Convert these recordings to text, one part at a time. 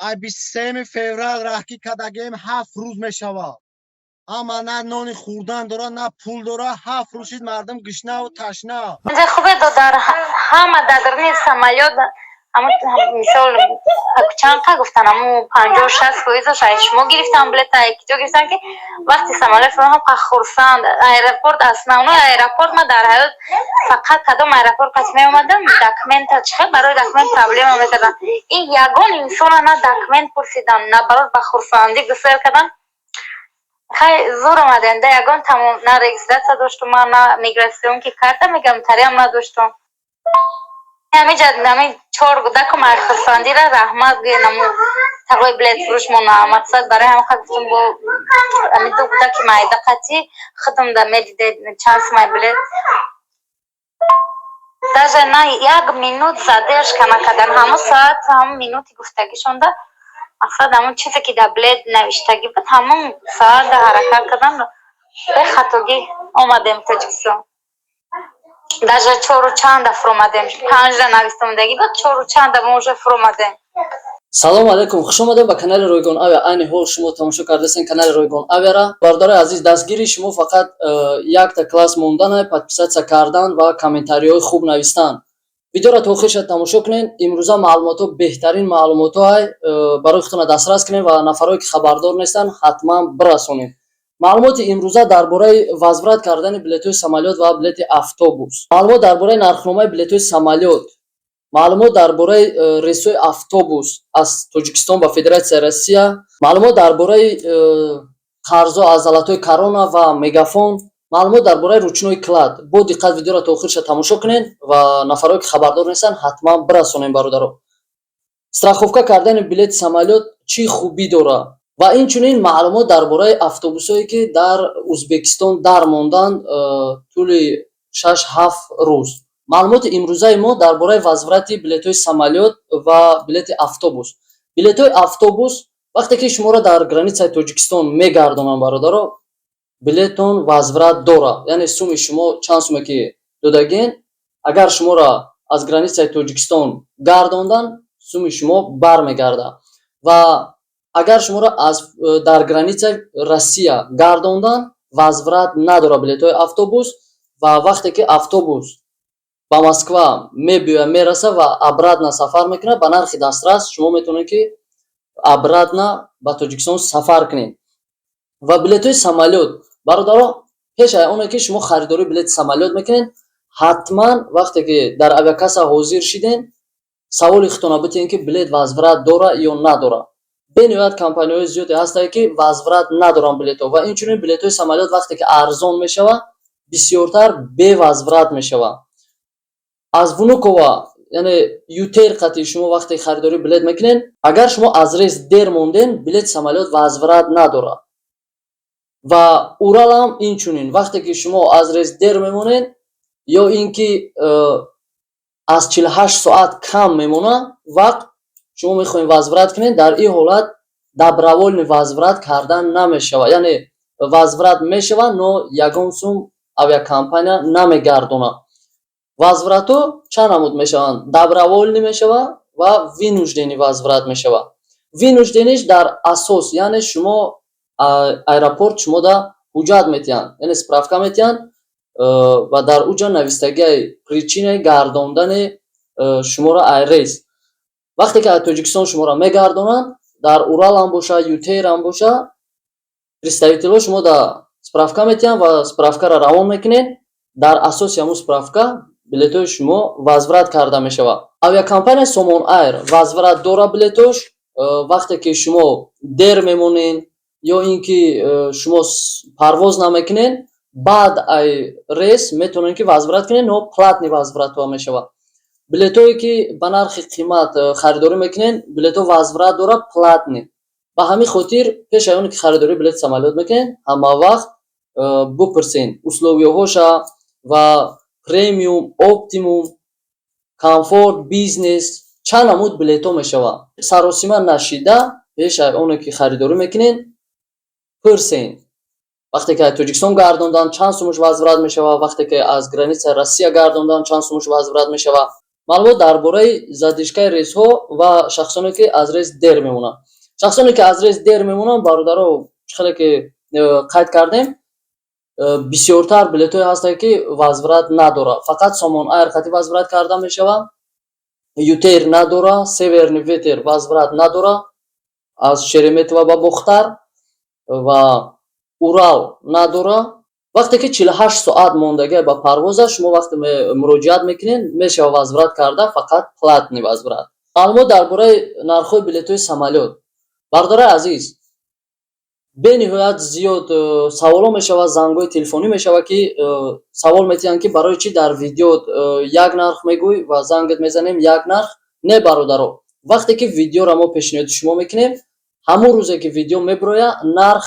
Ай 23 феврал раҳкӣ кардагем, 7 рӯз мешавад. Ама на нони хӯрдан дора, на пул дора. 7 рӯз шид, мардум гишнаву ташна. Инҷа хубе, додар, ҳама дар самолёт, мисол, чанд қа гуфтан, аму 50-60 фоизаш ай шумо гирифтан билета, ай киҷо гирифтан, ки вақти самолёт ҳам қа хурсанд. Аэропорт, основной аэропорт, ма дар ҳаёт фақат кадом аэропорт қати меомадам, документа чӣ хел, барои документ проблема мекардан. Ин ягон инсона на документ пурсидан, на барои ба хурсандӣ гусел кардан. Хай, зур омадем да, ягон тамом на регистрация доштум ма, на миграционный карта, мегам, тариам надоштум. Ҳамиҷа ҳами чор кӯдакам ай хурсандира. Раҳмат гӯен аму тағои билетфурӯшмона. Мақсад, барои ҳамин гуфтум, бо ҳами ду кӯдаки майда қатӣ худам да медиде чанд сумай билет. Даже на як минут задержка накардан, ҳамун соат, ҳамун минути гуфтагишонда, мақсад, ҳамун чизе ки дар билет навиштагӣ буд, ҳамун соат да ҳаракат кардан, бехатогӣ омадем Тоҷикистон. Даже чору чанда фуромадем, 5-да навистомадагӣ буд, чору чанда мо уже фуромадем. Салому алайкум, хуш омадем ба канали Ройгон Авиа. Айни ҳол шумо тамошо кардастен канали Ройгон Авиара. Бародарои азиз, дастгири шумо фақат якта класс мондан, подписаться кардан ва комментариҳои хуб навистан. Видеоро то охирша тамошо кунед. Имрӯза маълумотҳо беҳтарин маълумотҳоай, барои худтона дастрас кунед ва нафарое ки хабардор нестанд, ҳатман бирасонед. Маълумоти имрӯза дар бораи возврат кардани билетҳои самолёт ва билети автобус, маълумот дар бораи нархномаи билетҳои самолёт, маълумот дар бораи рейсҳои автобус аз Тоҷикистон ба Федератсияи Россия, маълумот дар бораи қарзҳо аз давлатҳои Корона ва Мегафон, маълумот дар бораи ручной кладь. Бо диққат видеоро то охирша тамошо кунед ва нафарое ки хабардор нестанд, ҳатман бирасонем, бародаро. Страховка кардани билети самолёт чӣ хубӣ дорад ва инчунин маълумот дар бораи автобусҳое, ки дар Ӯзбекистон дар монданд тӯли 6-7 рӯз. Маълумоти имрӯзаи мо дар бораи возврати билетҳои самолёт ва билети автобус. Билетҳои автобус, вақте ки шуморо дар границаи Тоҷикистон мегардонанд, бародаро, билетон возврат дорад. Яъне суми шумо чанд суме ки додагин, агар шуморо аз границаи Тоҷикистон гардонданд, суми шумо бармегардад ва агар шуморо аз дар границаи Россия гардонданд, возврат надорад билетҳои автобус. Ва вақте ки автобус ба Москва мебиёяд, мераса ва обратно сафар мекунад, ба нархи дастрас шумо метавонед, ки обратно ба Тоҷикистон сафар кунед. Ва билетҳои самолёт, бародаро, пеш аз оне ки шумо харидории билети самолёт мекунед, ҳатман вақте ки дар авиакасса ҳозир шиден, саволи худтонро битиҳед, ки билет возврат дорад ё надорад. Бениҳоят компанияҳои зиёде ҳастанд, ки возврат надоранд билетҳо. Ва инчунин билетҳои самолёт вақте ки арзон мешавад, бисёртар бевозврат мешавад. Аз Внуково, яъне ЮТэйр қати шумо вақте харидории билет мекунед, агар шумо аз рейс дер монден, билети самолёт возврат надорад. Ва Уралам инчунин, вақте ки шумо аз рейс дер мемонед ё ин ки аз 48 соат кам мемонад вақт, шумо мехоҳед возврат кунед, дар ин ҳолат добровольный возврат кардан намешавад. Яъне возврат мешавад, но ягон сум авиакомпания намегардонад. Возвратҳо чанд намуд мешаванд? Добровольный мешавад ва вынужденный возврат мешавад. Вынужденныйш дар асос, яъне шумо аэропорт шумода ҳуҷҷат метиҳанд, яъне справка метиҳанд ва дар уҷа навистагиай причинаи гардондани шуморо ай рейс. Вақте ки аз Тоҷикистон шуморо мегардонанд, дар Уралам боша, ЮТэйрам боша, представителҳо шумо да справка метиҳанд ва справкаро равон мекунед. Дар асоси ҳамун справка билетҳои шумо возврат карда мешавад. Авиакомпанияи Сомон Айр возврат дорад билетош. Вақте ки шумо дер мемонед ё ин ки шумо парвоз намекунед, баъд ай рейс метавонед, ки возврат кунед, но платный возвратҳо мешавад. Билетҳое ки ба нархи қимат харидорӣ мекунед, билетҳо возврат дорад, платный. Ба ҳамин хотир пеш аз оне ки харидории билети самолёт мекунед, ҳамавақт бупурсед условияҳоша ва премиум, оптимум, комфорт, бизнес, чанд намуд билетҳо мешавад. Саросима нашида, пеш аз оне ки харидорӣ мекунед, пурсед: вақте ки аз Тоҷикистон гардонданд, чанд сумаш возврат мешавад, вақте ки аз границаи Россия гардонданд, чанд сумаш возврат мешавад. Маълумот дар бораи задержкаи рейсҳо ва шахсоне, ки аз рейс дер мемонанд. Шахсоне, ки аз рейс дер мемонанд, бародаро, чӣ хеле ки қайд кардем, бисёртар билетҳое ҳастанд, ки возврат надорад. Фақат Сомон Айр хати возврат карда мешавад, ЮТэйр надора, Северный ветер возврат надора аз Шереметьево ба Бохтар ва Урал надора. Вақте ки 48 соат мондагӣ ба парвоза, шумо вақте муроҷиат мекунед, мешава возврат карда, фақат платный возврат. Маълумот дар бораи нархҳои билетҳои самолёт. Бародарои азиз, бениҳоят зиёд саволҳо мешавад, зангҳои телефонӣ мешавад, ки савол метиҳанд, ки барои чӣ дар видео як нарх мегӯй ва зангат мезанем, як нарх не. Бародаро, вақте ки видеоро мо пешниҳоди шумо мекунем, ҳамун рӯзе ки видео мебирояд, нарх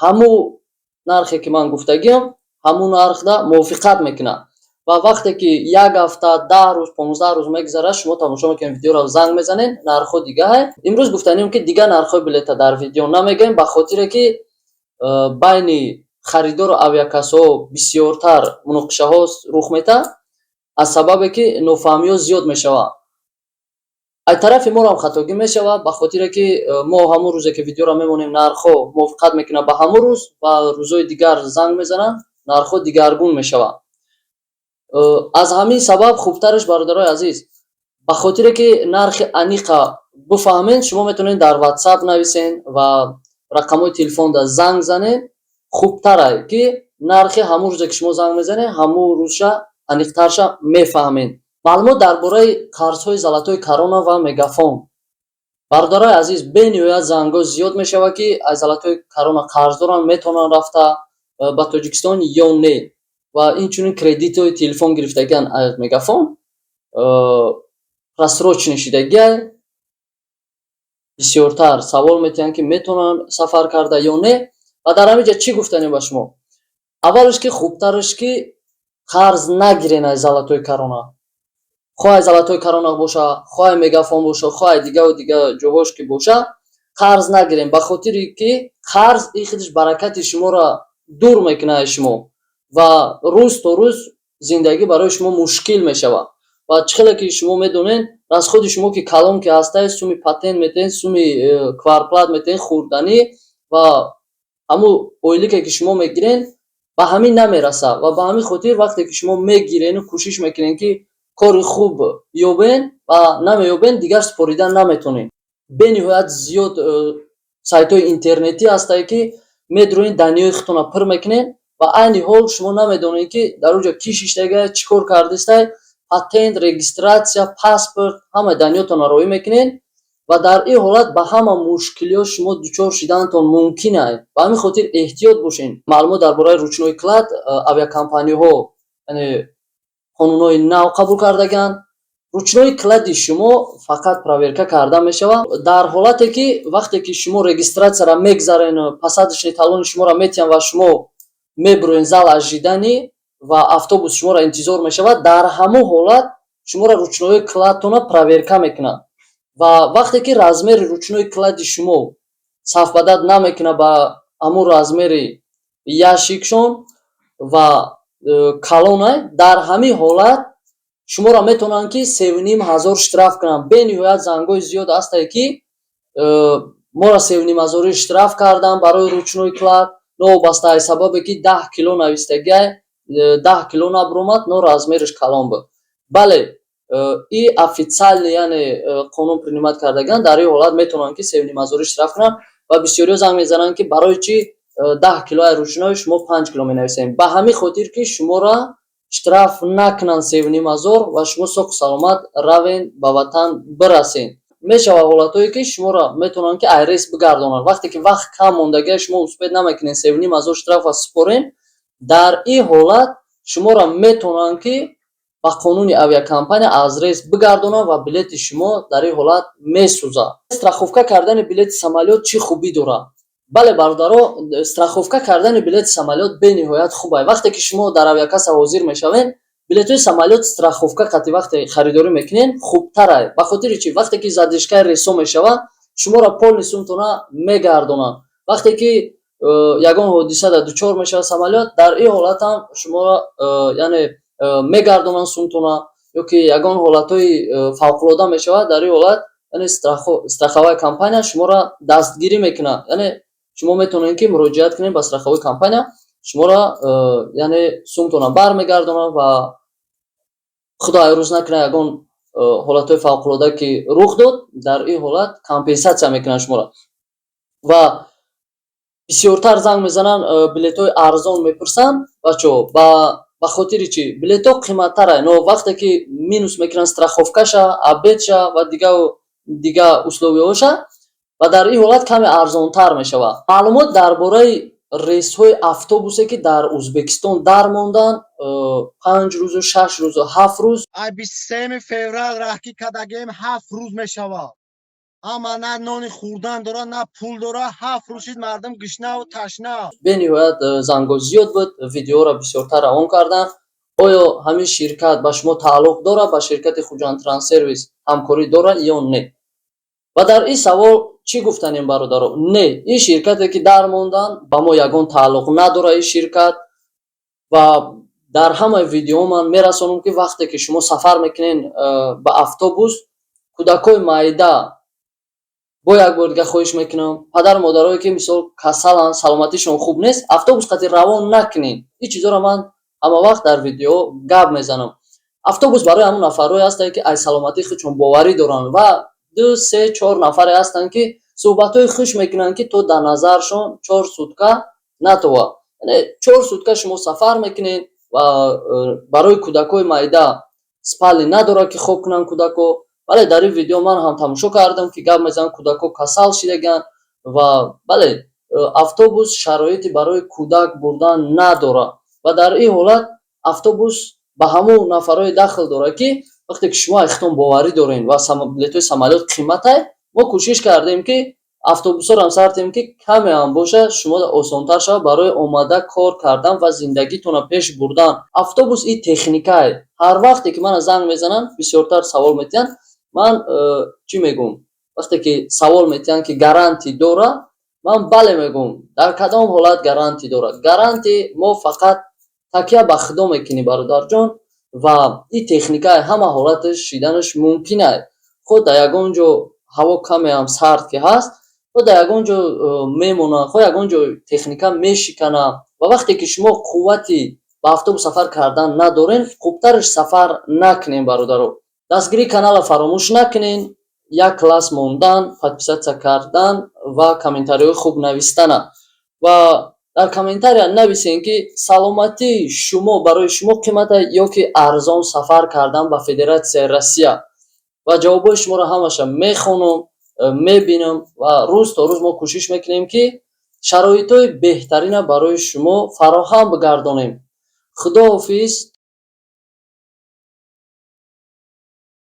ҳамун нархе, ки ман гуфтагиам, ҳамун нархда мувофиқат мекунад. Ва вақте ки як ҳафта, 10 рӯз, 15 рӯз мегузарад, шумо тамошо мекунед видеоро, занг мезанед, нархҳо дигаҳе. Имрӯз гуфтанем, ки дигар нархҳои билета дар видео намегӯем, ба хотире ки байни харидору авиакассаҳо бисёртар муноқишаҳо рух метаҳад, аз сабабе ки нофаҳмиҳо зиёд мешавад. Аз тарафи морам хатогӣ мешавад, ба хотире ки мо ҳамун рӯзе, ки видеоро мемонем, нархҳо мувофиқат мекунад ба ҳамун рӯз, ва рӯзҳои дигар занг мезананд, нархҳо дигаргун мешавад. Аз ҳамин сабаб хубтараш, бародарои азиз, ба хотире ки нархи аниқа бифаҳмед, шумо метавонед дар WhatsApp нависен ва рақамҳои телефонда занг занед. Хубтарае, ки нархи ҳамун рӯзе, ки шумо занг мезанед, ҳамун рӯзша аниқтарша мефаҳмед. Маълумот дар бораи қарзҳои Золотои Корона ва Мегафон. Бародарои азиз, бениҳоят зангҳо зиёд мешавад, ки аз Золотои Корона қарз доранд, метавонанд рафта ба Тоҷикистон ё не, ва инчунин кредитҳои телефон гирифтагиан аз Мегафон просроченный шидагиай. Бисёртар савол метиҳанд, ки метавонанд сафар карда ё не. Ва дар ҳамин ҷа чӣ гуфтанем ба шумо? Аввалаш, ки хубтараш, ки қарз нагирен аз Золотои Корона, хоҳ аз Золотои Корона боша, хоҳ Мегафон боша, хоҳ дигаву дигар ҷоҳош ки боша, қарз нагирем, ба хотире ки қарз ин худаш баракати шуморо дур мекунад аз шумо ва рӯз то рӯз зиндагӣ барои шумо мушкил мешавад. Ва чӣ хеле ки шумо медонед, расходи шумо ки калон ки ҳастае, суми патент метиҳед, суми квартплата метиҳед, хӯрданӣ ва ҳамун ойлике, ки шумо мегиред, ба ҳамин намерасад. Ва ба ҳамин хотир, вақте ки шумо мегирену кӯшиш мекунед, ки кори хуб ёбед, ва намеёбед, дигар супоридан наметонед. Бениҳоят зиёд сайтҳои интернетӣ ҳастае, ки медуроед, данныеи худтонро пур мекунед ва айни ҳол шумо намедонед, ки дар он ҷо кӣ шиштагиа, чӣ кор кардистай. Патент, регистрация, паспорт, ҳамаи данныеотонро роҳӣ мекунед ва дар ин ҳолат ба ҳама мушкилиҳо шумо дучор шиданатон мумкин аст. Ба ҳамин хотир эҳтиёт бошед. Маълумот дар бораи ручной кладь. Авиакомпаниҳо, яъне, қонунҳои нав қабул кардагианд. Ручной клади шумо фақат проверка карда мешавад дар ҳолате, ки вақте ки шумо регистрацияро мегзарену посадочный талони шуморо метиҳанд ва шумо мебуроед зал ожидания ва автобус шуморо интизор мешавад, дар ҳамон ҳолат шуморо ручной кладтонро проверка мекунад. Ва вақте ки размери ручной клади шумо совпадать намекунад ба ҳамун размери ящикшон ва калонай, дар ҳамин ҳолат шуморо метавонанд, ки 3500 штраф кунанд. Бениҳоят зангҳои зиёд ҳастае, ки моро 3500-ӣ штраф карданд барои ручной кладь, новобаста аз сабабе ки 10 кило навистагиай, 10 кило набуромад, но размераш калон буд. Бале, и официально, яъне, қонун принимать кардагианд. Дар ин ҳолат метавонанд, ки 3500-ӣ штраф кунанд. Ва бисёриҳо занг мезананд, ки барои чӣ 10 килои ручной шумо 5 кило менависем. Ба ҳамин хотир, ки шуморо штраф накунанд 3500 ва шумо соҳу саломат равен, ба ватан бирасен. Мешавад ҳолатҳое, ки шуморо метавонанд, ки аз рейс бигардонанд. Вақте ки вақт кам мондагия, шумо успеть намекунед 3500 штрафа супорен, дар ин ҳолат шуморо метавонанд, ки ба қонуни авиакомпания аз рейс бигардонанд ва билети шумо дар ин ҳолат месӯзад. Страховка кардани билети самолёт чӣ хубӣ дорад? Бале, бародаро, страховка кардани билети самолёт бениҳоят хуб аст. Вақте ки шумо дар авиакасса ҳозир мешавед, билетҳои самолёт страховка қати вақте харидорӣ мекунед, хубтар аст. Ба хотири чӣ? Вақте ки задержкаи рейсҳо мешавад, шуморо полный сумтона мегардонанд. Вақте ки ягон ҳодиса дучор мешавад самолёт, дар ин ҳолат ҳам шуморо, яъне, мегардонанд сумтона. Ё ки ягон ҳолатҳои фавқулода мешавад, дар ин ҳолат, яъне, страховая компания шуморо дастгирӣ мекунад. Яъне, шумо метавонед, ки муроҷиат кунед ба страховой компания, шуморо, яъне, сумтона бармегардонад. Ва Худо айрӯз накунад, ягон ҳолатҳои фавқулода ки рух дод, дар ин ҳолат компенсатсия мекунанд шуморо. Ва бисёртар занг мезананд, билетҳои арзон мепурсанд. Бачаҳо, ба хотири чӣ билетҳо қиматтарай? Но вақте ки минус мекунанд страховкаша, обедша ва дига условияҳоша, ва дар ин ҳолат каме арзонтар мешавад. Маълумот дар бораи рейсҳои автобусе, ки дар Ӯзбекистон дармонданд 5 рӯзу, 6 рӯзу, 7 рӯз. Ай 23 феврал раҳкӣ кардагем, 7 рӯз мешавад. Ама на нони хӯрдан дора, на пул дора. 7 рӯз шид, мардум гушнаву ташна. Бениҳоят зангҳо зиёд буд, видеоро бисёртар равон карданд. Оё ҳамин ширкат ба шумо тааллуқ дорад, ба ширкати Хуҷанд Транссервис ҳамкорӣ дорад ё не? Ва дар ин савол чӣ гуфтанем, бародаро? Не, ин ширкате, ки дармонданд, ба мо ягон тааллуқ надорад ин ширкат. Ва дар ҳамаи видеоҳо ман мерасонам, ки вақте ки шумо сафар мекунед ба автобус, кӯдакҳои майда, бо як бор дига хоҳиш мекунам, падару модарое, ки, мисол, касаланд, саломатишон хуб нест, автобус қати равон накунед. Ин чизҳоро ман ҳама вақт дар видеоҳо гап мезанам. Автобус барои ҳамон нафарҳое ҳастанд, ки аз саломатии худшон боварӣ доранд, ва ду, се, чор нафаре ҳастанд, ки суҳбатҳои хуш мекунанд, ки то дар назаршон 4 сутка натовад. Яъне, 4 сутка шумо сафар мекунед ва барои кӯдакҳои майда спальный надорад, ки хоб кунанд кӯдакҳо. Бале, дар ин видео ман ҳам тамошо кардам, ки гап мезананд, кӯдакҳо касал шидагианд. Ва бале, автобус шароити барои кӯдак бурдан надорад. Ва дар ин ҳолат автобус ба ҳамон нафарҳое дахл дорад, ки вақте ки шумо аз худтон боварӣ доред ва билетҳои самолёт қиматай, мо кӯшиш кардем, ки автобусҳоро ҳам сар кунем, ки каме ҳам бошад, шумо осонтар шавад барои омада кор кардан ва зиндагитонро пеш бурдан. Автобус ин техникае. Ҳар вақте ки мана занг мезананд, бисёртар савол метиҳанд, ман чӣ мегӯм? Вақте ки савол метиҳанд, ки гарантия дорад, ман бале мегӯм. Дар кадом ҳолат гарантия дорад? Гарантия мо фақат такя ба Худо мекунӣ, бародарҷон. Ва ин техникаи ҳама ҳолаташ шиданаш мумкин ай. Худ дар ягон ҷо ҳаво каме ҳам сард ки ҳаст, хо дар ягон ҷо мемонад, хо ягон ҷо техника мешиканад. Ва вақте ки шумо қуввати ба автобус сафар кардан надорен, хубтараш сафар накунем, бародаро. Дастгирии каналро фаромӯш накунен, як класс мондан, подписаться кардан ва комментариҳои хуб навистана. Ва дар комментария нависен, ки саломатии шумо барои шумо қимата ё ки арзон сафар кардан ба Федератсияи Россия. Ва ҷавобҳои шуморо ҳамаша мехонам, мебинам. Ва рӯз то рӯз мо кӯшиш мекунем, ки шароитҳои беҳтарина барои шумо фароҳам бигардонем. Худоҳофиз.